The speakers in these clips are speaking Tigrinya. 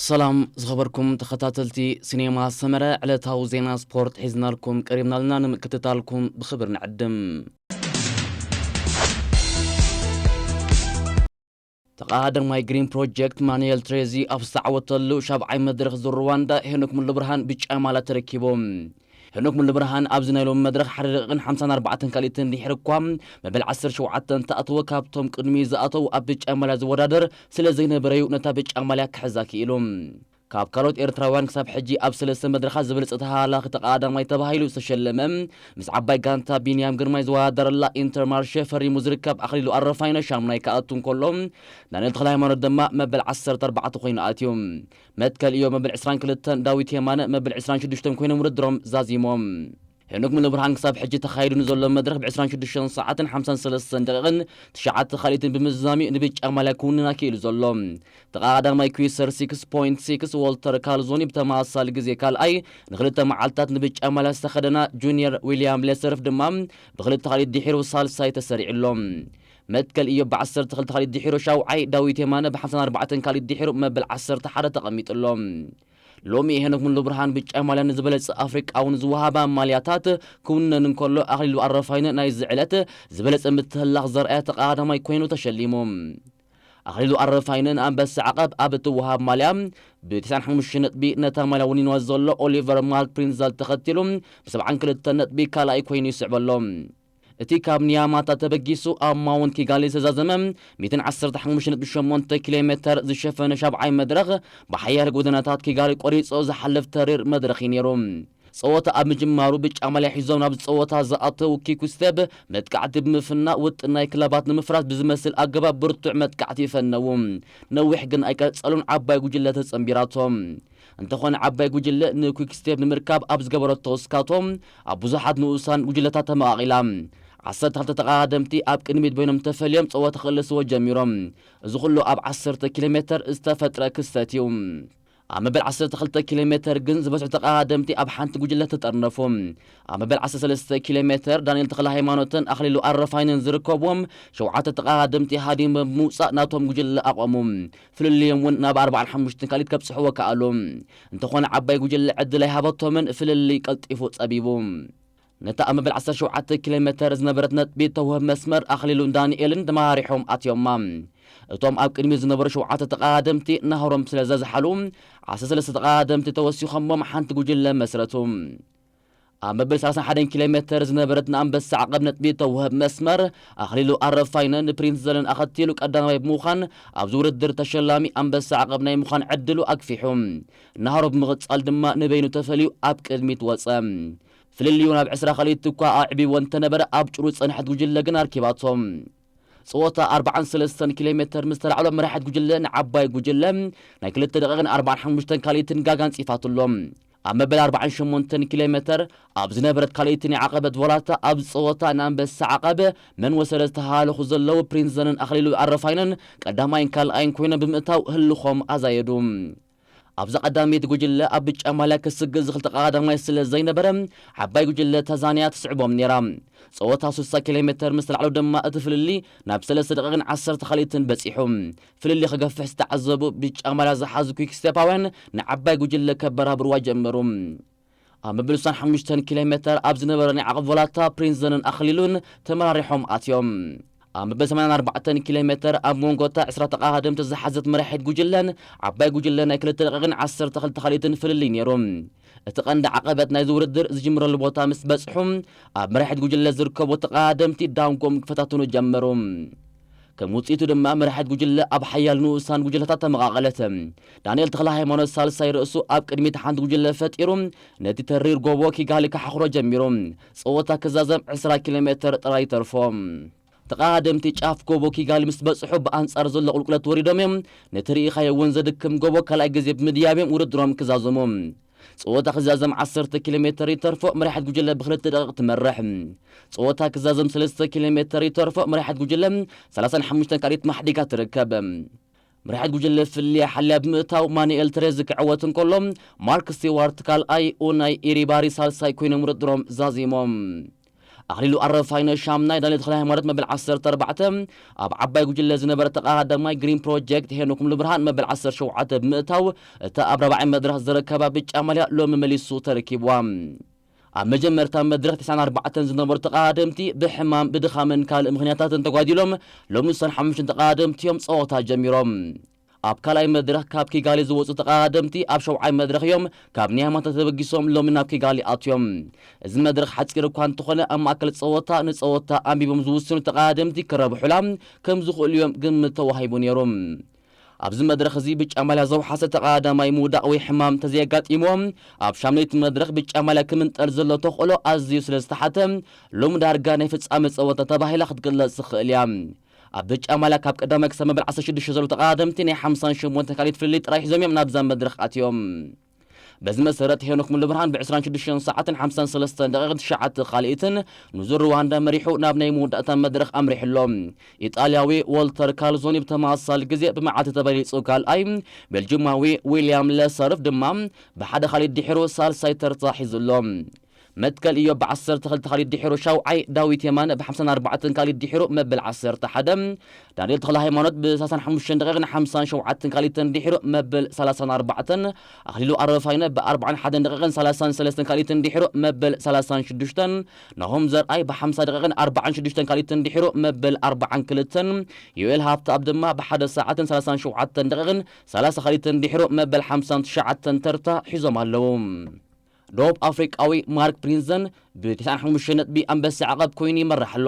ሰላም ዝኸበርኩም ተኸታተልቲ ሲኔማ ሰመረ፣ ዕለታዊ ዜና ስፖርት ሒዝናልኩም ቀሪብናልና፣ ንምክትታልኩም ብኽብር ንዕድም። ተቐዳዳማይ ግሪን ፕሮጀክት ማኑኤል ትሬዚ ኣብ ዝተዓወተሉ ሻብዓይ መድረኽ ዙር ሩዋንዳ ሄኖክ ሙሉብርሃን ብጫ ማልያ ተረኪቡ። ሄኖክ ሙሉብርሃን ኣብዚ ናይ ሎሚ መድረኽ ሓደ ደቂቕን ሓምሳን ኣርባዕተን ካልኢትን ድሕሪ እኳ መበል ዓሰርተ ሸውዓተ እንተኣተወ፣ ካብቶም ቅድሚ ዝኣተው ኣብ ብጫ ማልያ ዝወዳደር ስለ ዘይነበረዩ ነታ ብጫ ማልያ ክሕዛ ክኢሉ። ካብ ካልኦት ኤርትራውያን ክሳብ ሕጂ ኣብ ሰለስተ መድረኻት ዝበለጸ ተሃላኺ ተቐዳዳማይ ተባሂሉ ዝተሸለመ፣ ምስ ዓባይ ጋንታ ቢንያም ግርማይ ዝወዳደረላ ኢንተርማርሸ ፈሪሙ ዝርከብ ኣኽሊሉ ኣረፋይነ ሻምናይ ክኣቱ እንከሎ፣ ዳንኤል ተኽለሃይማኖት ድማ መበል ዓሰርተ ኣርባዕተ ኮይኑ ኣትዩ። መትከል ኢዮብ መበል ዕስራን ክልተን፣ ዳዊት የማነ መበል ዕስራን ሽዱሽተን ኮይኖም ውድድሮም ዛዚሞም። ሄኖክ ሙሉብርሃን ክሳብ ሕጂ ተኻይዱ ንዘሎ መድረኽ ብ ዕስራን ሽዱሽተን ሰዓትን ሓምሳን ሰለስተን ደቂቕን ትሽዓተ ካልኢትን ብምዝዛም እዩ ንብጫ ማልያ ክውንና ክኢሉ ዘሎ። ተቐዳዳማይ ኩዊሰር ሲክስ ፖይንት ሲክስ ዎልተር ካልዞኒ ብተመሳሳሊ ግዜ ካልኣይ፣ ንኽልተ መዓልታት ንብጫ ማልያ ዝተኸደና ጁኒየር ዊልያም ሌሰርፍ ድማ ብኽልተ ካልኢት ድሒሩ ሳልሳይ ተሰሪዑ ኣሎ። መትከል ኢዮብ ብ ዓሰርተ ክልተ ካልኢት ድሒሩ ሻውዓይ፣ ዳዊት የማነ ብ ሓምሳን ኣርባዕተን ካልኢት ድሒሩ መበል ዓሰርተ ሓደ ተቐሚጡ ኣሎ። ሎሚ ሄኖክ ሙሉብርሃን ብጫ ማልያ ንዝበለጸ ኣፍሪቃውን ዝወሃባ ማልያታት ክውነን እንከሎ፣ ኣኽሊሉ ኣረፋይነ ናይዚ ዕለት ዝበለጸ ምትህልላኽ ዘርኣየ ተቐዳዳማይ ኮይኑ ተሸሊሙ። ኣኽሊሉ ኣረፋይነ ንኣንበሳ ዓቐብ ኣብ እትወሃብ ማልያ ብተስዓን ሓሙሽተ ነጥቢ ነታ ማልያ ወኒንዋ ዘሎ ኦሊቨር ማርክ ፕሪንዛል ተኸቲሉ ብሰብዓን ክልተን ነጥቢ ካልኣይ ኮይኑ ይስዕበሎ። እቲ ካብ ኒያማታ ተበጊሱ ኣብ ማውንት ኪጋሊ ዝተዛዘመ ሚእትን ዓሰርተ ሓሙሽተ ነጥቢ ሸሞንተ ኪሎ ሜተር ዝሸፈነ ሻብዓይ መድረኽ ብሓያለ ጎደናታት ኪጋሊ ቆሪጾ ዝሓልፍ ተሪር መድረኽ እዩ ነይሩ። ጸወታ ኣብ ምጅማሩ ብጫ ማልያ ሒዞም ናብ ጸወታ ዝኣተዉ ኪኩስቴብ መጥቃዕቲ ብምፍናው ውጥን ናይ ክለባት ንምፍራስ ብዝመስል ኣገባብ ብርቱዕ መጥቃዕቲ ይፈነዉ። ነዊሕ ግን ኣይቀጸሉን፣ ዓባይ ጉጅለ ተጸንቢራቶም። እንተኾነ ዓባይ ጉጅለ ንኩክስቴፕ ንምርካብ ኣብ ዝገበረቶ ስካቶ ኣብ ብዙሓት ንኡሳን ጉጅለታት ተመቓቒላ። ዓሰርተ ክልተ ተቐዳደምቲ ኣብ ቅድሚት በይኖም ተፈልዮም ጸወታ ክእለስዎ ጀሚሮም። እዚ ኩሉ ኣብ ዓሰርተ ኪሎ ሜተር ዝተፈጥረ ክስተት እዩ። ኣብ መበል ዓሰርተ ክልተ ኪሎ ሜተር ግን ዝበዝሑ ተቐዳደምቲ ኣብ ሓንቲ ጉጅለ ተጠርነፉ። ኣብ መበል ዓሰርተ ሰለስተ ኪሎ ሜተር ዳንኤል ተኽለ ሃይማኖትን ኣኽሊሉ ኣረፋይንን ዝርከብዎም ሸውዓተ ተቐዳደምቲ ሃዲም ብምውጻእ ናቶም ጉጅለ ኣቖሙ። ፍልልዮም እውን ናብ ኣርባዓን ሓሙሽተን ካልኢት ከብጽሕዎ ከኣሉ። እንተኾነ ዓባይ ጉጅለ ዕድል ኣይሃበቶምን፣ ፍልልይ ቀልጢፉ ጸቢቡ። ነታ ኣብ መበል ዓሰርተ ሸውዓተ ኪሎ ሜተር ዝነበረት ነጥቢ ተውህብ መስመር ኣኽሊሉን ዳንኤልን ተመራሪሖም ኣትዮማ። እቶም ኣብ ቅድሚት ዝነበሩ ሸውዓተ ተቐዳደምቲ ናህሮም ስለ ዘዝሓሉ፣ ዓሰርተ ሰለስተ ተቐዳደምቲ ተወሲኾሞም ሓንቲ ጉጅለ መስረቱ። ኣብ መበል ሰላሳን ሓደን ኪሎ ሜተር ዝነበረት ንኣንበሳ ዓቐብ ነጥቢ ተውህብ መስመር ኣኽሊሉ ኣረፋይነ ንፕሪንስ ዘለን ኣኸቲሉ ቀዳማይ ብምዃን ኣብዚ ውድድር ተሸላሚ ኣንበሳ ዓቐብ ናይ ምዃን ዕድሉ ኣግፊሑ። ናህሮ ብምቕጻል ድማ ንበይኑ ተፈልዩ ኣብ ቅድሚት ወጸ። ፍልልዩ ናብ ዕስራ ካልኢት እኳ ኣዕቢዎ እንተነበረ ኣብ ጭሩ ዝጸንሐት ጉጅለ ግን ኣርኪባቶም። ጸወታ ኣርባዓን ሰለስተን ኪሎ ሜተር ምስ ተላዕሎ መራሒት ጉጅለ ንዓባይ ጉጅለ ናይ ክልተ ደቂቕን ኣርባዓን ሓሙሽተን ካልኢትን ጋጋ ኣንጺፋትሎም። ኣብ መበል ኣርባዓን ሸሞንተን ኪሎ ሜተር ኣብ ዝነበረት ካልኢትን ዓቐበት ቮላታ ኣብዚ ጸወታ ንኣንበሳ ዓቐብ መን ወሰደ ዝተሃላለኹ ዘለዉ ፕሪንስ ዘንን ኣኽሊሉ ኣረፋይነን ቀዳማይን ካልኣይን ኮይኖም ብምእታው ህልኾም ኣዛየዱ። ኣብዛ ቀዳመይቲ ጉጅለ ኣብ ብጫ ማልያ ክስግር ዝኽእል ተቐዳዳማይ ስለ ዘይነበረ ዓባይ ጉጅለ ታዛንያ ትስዕቦም ነይራ። ጸወታ ስሳ ኪሎ ሜተር ምስ ተላዕሎ ድማ እቲ ፍልልይ ናብ ሰለስተ ደቂቕን ዓሰርተ ካልኢትን በጺሑ። ፍልልይ ክገፍሕ ዝተዓዘቡ ብጫ ማልያ ዝሓዙ ኩክስቴፓውያን ንዓባይ ጉጅለ ከበራብርዋ ጀመሩ። ኣብ መበል ስሳን ሓሙሽተን ኪሎ ሜተር ኣብ ዝነበረ ናይ ዓቐብ ቮላታ ፕሪንስ ዘንን ኣኽሊሉን ተመራሪሖም ኣትዮም። ኣብ መበል ሰማንያን ኣርባዕተን ኪሎ ሜተር ኣብ መንጎ እታ ዕስራ ተቐዳደምቲ ዝሓዘት መራሒት ጉጅለን ዓባይ ጉጅለ ናይ ክልተ ደቂቕን ዓሰርተ ክልተ ካልኢትን ፍልልይ ነይሩ። እቲ ቀንዲ ዓቐበት ናይዚ ውድድር ዝጅምረሉ ቦታ ምስ በጽሑ፣ ኣብ መራሒት ጉጅለ ዝርከቡ ተቐዳደምቲ ዳንጎም ክፈታትኑ ጀመሩ። ከም ውጽኢቱ ድማ መራሒት ጉጅለ ኣብ ሓያል ንኡሳን ጉጅለታት ተመቓቐለት። ዳንኤል ተኽለ ሃይማኖት ሳልሳይ ርእሱ ኣብ ቅድሚት ሓንቲ ጉጅለ ፈጢሩ ነቲ ተሪር ጎቦ ኪጋሊ ክሓኽሮ ጀሚሩ። ጸወታ ክዛዘም ዕስራ ኪሎ ሜተር ጥራይ ይተርፎ። ተቐዳደምቲ ጫፍ ጎቦ ኪጋሊ ምስ በጽሑ ብኣንጻር ዘሎ ቁልቁለት ወሪዶም እዮም። ነቲ ርኢኻዮ እውን ዘድክም ጎቦ ካልኣይ ግዜ ብምድያብ እዮም ውድድሮም ክዛዘሙ። ጸወታ ክዛዘም ዓሰርተ ኪሎ ሜተር ይተርፎ፣ መራሒት ጉጅለ ብክልተ ደቂቕ ትመርሕ። ጸወታ ክዛዘም ሰለስተ ኪሎ ሜተር ይተርፎ፣ መራሒት ጉጅለ ሰላሳን ሓሙሽተን ካልኢት ማሕዲጋ ትርከብ። መራሒት ጉጅለ ፍልልያ ሓልያ ብምእታው ማኑኤል ተሬዚ ክዕወት እንከሎ፣ ማርክ ስቲዋርት ካልኣይ፣ ኡናይ ኢሪባሪ ሳልሳይ ኮይኖም ውድድሮም ዛዚሞም። ኣኽሊሉ ኣረፋይነ ሻምናይ፣ ዳንኤል ተኽለ ሃይማኖት መበል ዓሰርተ ኣርባዕተ፣ ኣብ ዓባይ ጉጅለ ዝነበረ ተቐዳዳማይ ግሪን ፕሮጀክት ሄኖክ ሙሉብርሃን መበል ዓሰርተ ሸውዓተ ብምእታው፣ እታ ኣብ ራብዓይ መድረኽ ዝረከባ ብጫ ማልያ ሎሚ መሊሱ ተረኪብዋ። ኣብ መጀመርታ መድረኽ ተስዓን ኣርባዕተን ዝነበሩ ተቐዳደምቲ ብሕማም፣ ብድኻምን ካልእ ምኽንያታትን ተጓዲሎም፣ ሎሚ ውሳን ሓሙሽተን ተቐዳደምቲ እዮም ጸወታ ጀሚሮም። ኣብ ካልኣይ መድረኽ ካብ ኪጋሊ ዝወጹ ተቐዳደምቲ ኣብ ሸውዓይ መድረኽ እዮም ካብ ኒያማታ ተበጊሶም ሎሚ ናብ ኪጋሊ ኣትዮም። እዚ መድረኽ ሓጺር እኳ እንተኾነ፣ ኣብ ማእከል ጸወታ ንጸወታ ኣንቢቦም ዝውስኑ ተቐዳደምቲ ክረብሑላ ከም ዝኽእሉ እዮም ግምት ተዋሂቡ ነይሩ። ኣብዚ መድረኽ እዚ ብጫ ማልያ ዘውሓሰ ተቐዳዳማይ ምውዳቕ ወይ ሕማም ተዘየጋጢምዎም፣ ኣብ ሻምነይቲ መድረኽ ብጫ ማልያ ክምንጠል ዘሎ ተኽእሎ ኣዝዩ ስለ ዝተሓተ፣ ሎሚ ዳርጋ ናይ ፍጻመ ጸወታ ተባሂላ ክትግለጽ ትኽእል እያ። ኣብ ብጫ ማልያ ካብ ቀዳማይ ክሳብ መበል ዓሰርተ ሽዱሽተ ዘለዉ ተቐዳደምቲ ናይ ሓምሳን ሸሞንተን ካልኢት ፍልልይ ጥራይ ሒዞም እዮም ናብዛ መድረኽ ኣትዮም። በዚ መሰረት ሄኖክ ሙሉብርሃን ብ ዕስራን ሽዱሽተን ሰዓትን ሓምሳን ሰለስተን ደቂቕን ትሽዓተ ካልኢትን፣ ንዙር ሩዋንዳ መሪሑ ናብ ናይ መወዳእታ መድረኽ ኣምሪሑ ኣሎ። ኢጣልያዊ ዎልተር ካልዞኒ ብተመሳሳሊ ግዜ ብመዓልቲ ተበሊጹ ካልኣይ፣ ቤልጅማዊ ዊልያም ለሰርፍ ድማ ብሓደ ካልኢት ድሒሩ ሳልሳይ ተርታ ሒዙ ኣሎ። መትከል ኢዮብ ብ ዓሰርተ ክልተ ካልኢት ድሒሩ ሻውዓይ፣ ዳዊት የማነ ብ ሓምሳን ኣርባዕተን ካልኢት ድሒሩ መበል ዓሰርተ ሓደ፣ ዳንኤል ተኽለ ሃይማኖት ብ ሰላሳን ሓሙሽተን ደቂቕን ሓምሳን ሸውዓተን ካልኢትን ድሒሩ መበል ሰላሳን ኣርባዕተን፣ ኣኽሊሉ ኣረፋይነ ብ ኣርባዓን ሓደን ደቂቕን ሰላሳን ሰለስተን ካልኢትን ድሒሩ መበል ሰላሳን ሽዱሽተን፣ ናሆም ዘርኣይ ብ ሓምሳ ደቂቕን ኣርባዓን ሽዱሽተን ካልኢትን ድሒሩ መበል ኣርባዓን ክልተን፣ ዮኤል ሃብተኣብ ድማ ብ ሓደ ሰዓትን ሰላሳን ሸውዓተን ደቂቕን ሰላሳ ካልኢትን ድሒሩ መበል ሓምሳን ትሽዓተን ተርታ ሒዞም ኣለዉ። ደቡብ ኣፍሪቃዊ ማርክ ፕሪንዘን ብ ተስዓን ሓሙሽተን ነጥቢ ኣንበሳ ዓቐብ ኮይኑ ይመርሕ ኣሎ።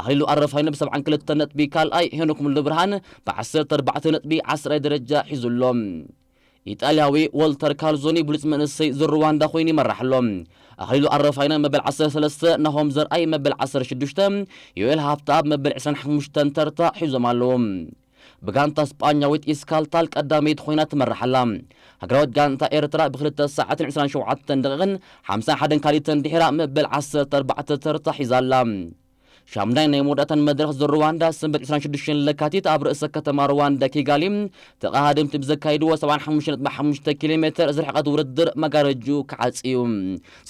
ኣኽሊሉ ኣረፋይነ ብ ሰብዓን ክልተን ነጥቢ ካልኣይ፣ ሄኖክ ሙሉብርሃን ብ ዓሰርተ ኣርባዕተ ነጥቢ ዓስራይ ደረጃ ሒዙ ኣሎ። ኢጣልያዊ ዎልተር ካልዞኒ ብሉጽ መንእሰይ ዙር ሩዋንዳ ኮይኑ ይመርሕ ኣሎ። ኣኽሊሉ ኣረፋይነ መበል ዓሰርተ ሰለስተ፣ ናሆም ዘርኣይ መበል ዓሰርተ ሽዱሽተ፣ ዮኤል ሃብተኣብ መበል ዕስራን ሓሙሽተን ተርታ ሒዞም ኣለዉ። ብጋንታ ስጳኛዊት ኢስካልታል ቀዳመይቲ ኮይና ትመርሕ ኣላ። ሃገራዊት ጋንታ ኤርትራ ብክልተ ሰዓትን ዕስራን ሸውዓተን ደቂቕን ሓምሳን ሓደን ካልኢትን ድሒራ መበል ዓሰርተ ኣርባዕተ ተርታ ሒዛ ኣላ። ሻምናይ ናይ መወዳእታን መድረኽ ዙር ሩዋንዳ ሰንበት ዕስራን ሽዱሽተን ለካቲት ኣብ ርእሰ ከተማ ሩዋንዳ ኪጋሊ ተቐዳደምቲ ብዘካይድዎ ሰብዓን ሓሙሽተን ነጥቢ ሓሙሽተ ኪሎ ሜተር ዝርሕቐት ውድድር መጋረጅኡ ክዓጽ እዩ።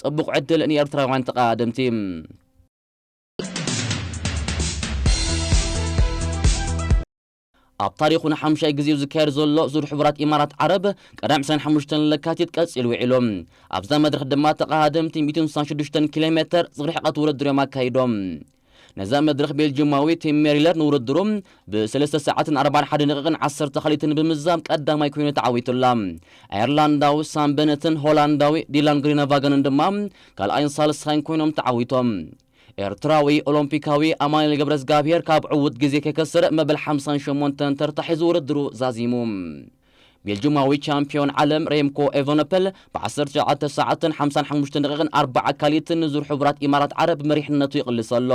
ጽቡቕ ዕድል ንኤርትራውያን ተቐዳደምቲ። ኣብ ታሪኹ ንሓምሻይ ግዜኡ ዝካየድ ዘሎ ዙር ሕቡራት ኢማራት ዓረብ ቀዳም ዕስራን ሓሙሽተን ለካቲት ቀጺሉ ውዒሉ። ኣብዛ መድረኽ ድማ ተቐዳደምቲ ሚእትን ስሳን ሽዱሽተን ኪሎ ሜተር ዝርሕቐት ውድድር እዮም ኣካይዶም። ነዛ መድረኽ ቤልጅማዊ ቲም ሜሪለር ንውድድሩ ብሰለስተ ሰዓትን ኣርባዓን ሓደን ደቂቕን ዓሰርተ ካልኢትን ብምዛም ቀዳማይ ኮይኑ ተዓዊቱላ። ኣየርላንዳዊ ሳም በነትን ሆላንዳዊ ዲላን ግሪነቫገንን ድማ ካልኣይን ሳልሳይን ኮይኖም ተዓዊቶም። ኤርትራዊ ኦሎምፒካዊ ኣማኑኤል ገብረዝጋብሄር ካብ ዕዉት ግዜ ከይከሰረ መበል ሓምሳን ሸሞንተን ተርታ ሒዙ ውድድሩ ዛዚሙ። ቤልጅማዊ ቻምፒዮን ዓለም ሬምኮ ኤቨነፐል ብ ዓሰርተ ትሽዓተ ሰዓትን ሓምሳን ሓሙሽተን ደቂቕን ኣርባዓ ካልኢትን ንዙር ሕቡራት ኢማራት ዓረብ መሪሕነቱ ይቕልስ ኣሎ።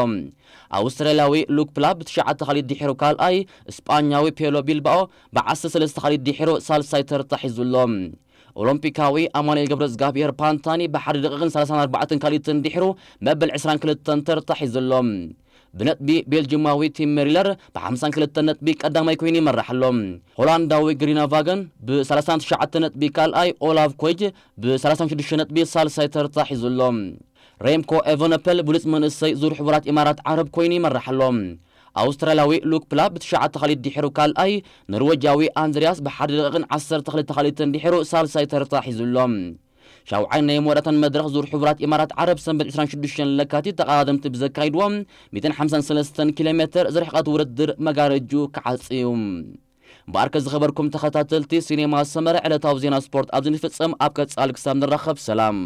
ኣውስትራልያዊ ሉክ ፕላፕ ብትሽዓተ ካልኢት ድሒሩ ካልኣይ፣ ስጳኛዊ ፔሎ ቢልባኦ ብ ዓሰርተ ሰለስተ ካልኢት ድሒሩ ሳልሳይ ተርታ ሒዙ ኣሎ። ኦሎምፒካዊ ኣማኑኤል ገብረዝጋብሄር ፓንታኒ ብሓደ ደቂቕን ሰላሳን ኣርባዕተን ካልኢትን ድሒሩ መበል ዕስራን ክልተን ተርታ ሒዙ ኣሎ። ብነጥቢ ቤልጅማዊ ቲም ሜሪለር ብ ሓምሳን ክልተን ነጥቢ ቀዳማይ ኮይኑ ይመርሕ ኣሎ። ሆላንዳዊ ግሪነቫገን ብ ሰላሳን ትሽዓተን ነጥቢ ካልኣይ፣ ኦላቭ ኮይጅ ብ ሰላሳን ሽዱሽተ ነጥቢ ሳልሳይ ተርታ ሒዙ ኣሎ። ሬምኮ ኤቨነፐል ብሉጽ መንእሰይ ዙር ሕቡራት ኢማራት ዓረብ ኮይኑ ይመርሕ ኣሎ። ኣውስትራልያዊ ሉክ ፕላፕ ብትሽዓተ ካልኢት ድሒሩ ካልኣይ፣ ኖርወጃዊ ኣንድሪያስ ብሓደ ደቂቕን ዓሰርተ ክልተ ካልኢትን ድሒሩ ሳልሳይ ተርታ ሒዙ ኣሎ። ሻውዓይ ናይ መወዳእታን መድረኽ ዙር ሕቡራት ኢማራት ዓረብ ሰንበት ዕስራን ሽዱሽተን ለካቲት ተቐዳደምቲ ብዘካይድዎ ሚእትን ሓምሳን ሰለስተን ኪሎ ሜተር ዝርሕቐት ውድድር መጋረጁ ክዓጽ እዩ። እምበኣርከ ዝኸበርኩም ተኸታተልቲ ሲኔማ ሰመረ ዕለታዊ ዜና ስፖርት ኣብዚ ንፍጽም፣ ኣብ ቀጻሊ ክሳብ ንራኸብ ሰላም።